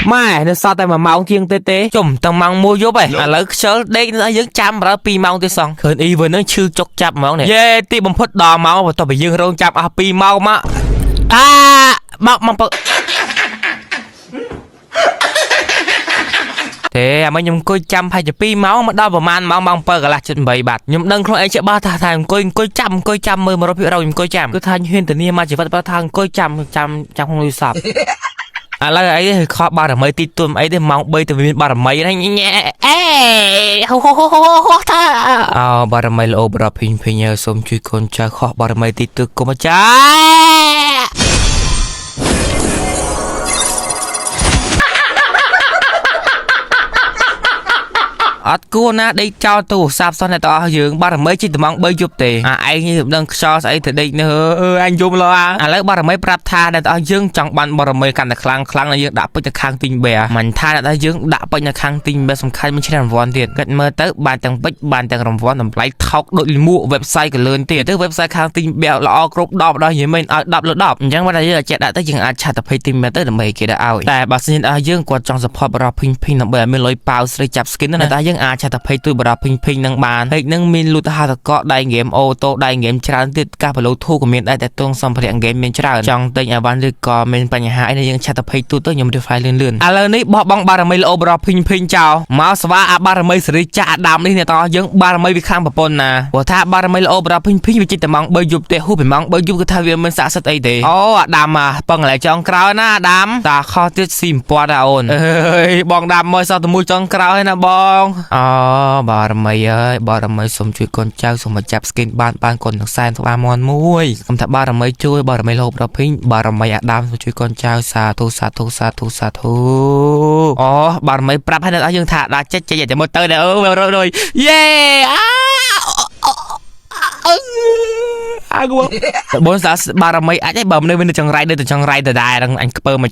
ម៉ែនៅសល់តែ1ម៉ោងជាងទេទេជុំតាំងម៉ោង1យប់ឯងឥឡូវខ្ជិលដេកនៅយើងចាំដល់2ម៉ោងទេសោះឃើញអ៊ីវិញហ្នឹងឈឺចុកចាប់ហ្មងនេះយេទីបំផុតដល់ម៉ោងបន្ទាប់ពីយើងរងចាំអស់2ម៉ោងមកអាមកមកពទេអាមិញខ្ញុំអង្គុយចាំប្រហែលជា2ម៉ោងមកដល់ប្រហែលម៉ោងម៉ោង7កន្លះជិត8បាត់ខ្ញុំដឹងខ្លួនឯងច្បាស់ថាថាអង្គុយអង្គុយចាំអង្គុយចាំមើល100%ខ្ញុំអង្គុយចាំគឺថាហ៊ានធានាមកជីវិតបើថាអង្គុយចាំចាំចាំក្នុងទូរស័ព្ទ ឥឡូវអីខកបារមីទីទួមអីទេម៉ោង3ទៅមានបារមីហ្នឹងញ៉ែអេហូហូហូហូថាអោបារមីល្អបរភីងភីងសូមជួយកូនចៅខកបារមីទីទួគុំអាចារ្យអត់គួរណាដេកចោលទូរស័ព្ទសោះអ្នកទាំងអស់យើងបារមីជិះត្មង3យប់ទេអាឯងនេះមិនដឹងខ្យល់ស្អីទៅដេកនៅអឺអញយំលោអាឥឡូវបារមីប្រាប់ថាអ្នកទាំងអស់យើងចង់បានបារមីកាន់តែខ្លាំងខ្លាំងហើយយើងដាក់ពេជ្រនៅខាងទីងបែមិនថាអ្នកទាំងអស់យើងដាក់ពេជ្រនៅខាងទីងបែសំខាន់មានឈ្នះរង្វាន់ទៀតគិតមើលទៅបានទាំងពេជ្របានទាំងរង្វាន់តម្លៃថោកដូចលមួក website ក៏លឿនទៀតទៅ website ខាងទីងបែល្អគ្រប់10ដល់និយាយមែនឲ្យ10លើ10អញ្ចឹងបើតែយើងអាចដាក់ទៅយើងអាចឆាតទៅភ័យទីងបែទៅដើម្បីគេដាក់ឲ្យតែបើសិនជាយើងគាត់ចង់ support បរោះភីងភីងដើម្បីឲ្យមានលុយប៉ាវស្រីចាប់ skin ណាតែយើងអាចឆាតទៅភ័យទួយបរោះភីងភីងនឹងបានហើយនឹងមានលូតហតកដៃហ្គេមអូតូដៃហ្គេមច្រើនទៀតកាសបលូធូក៏មានដែរតែទងសម្ភារៈហ្គេមមានច្រើនចង់ទិញអីវ៉ាន់ឬក៏មានបញ្ហាអីយើងឆាតទៅភ័យទួយទៅខ្ញុំ refile លឿនលឿនឥឡូវនេះបោះបង់បារមីល្អបរោះភីងភីងចោលមកស្វាអាបារមីសេរីចាក់អាដាមនេះអ្នកតយើងបារមីវាខាងប្រពន្ធណាព្រោះថាបារមីល្អបរោះភីងភីងវាចិត្តតែម៉ោង3យប់ទេហួសពីម៉ោង3យប់គឺថាវាមិនស័ក្តិសិទ្ធអីទេអូអាដាមអាពឹងឥឡូវចង់ក្រោយណាអាដាមតាខុសទៀតស៊ីម្ពាត់អាអូនអើយបងដាមមកសោះតែមួយចង់ក្រោយណាបងអូបារមីអើយបារមីសូមជួយកូនចៅសូមមកចាប់ស្គីនបានបានកូននឹងសែនក្បាលមន់មួយខ្ញុំថាបារមីជួយបារមីលោបរភីងបារមីអាដាមសូមជួយកូនចៅសាធុសាធុសាធុសាធុអូបារមីប្រាប់ឲ្យអ្នកយើងថាដាក់ចិត្តចេញតែមើលទៅអឺរយយេអាអាគួបងសាបារមីអាចឯងបើមិននៅចង្រៃនៅតែចង្រៃដដែលអញខ្ពើមក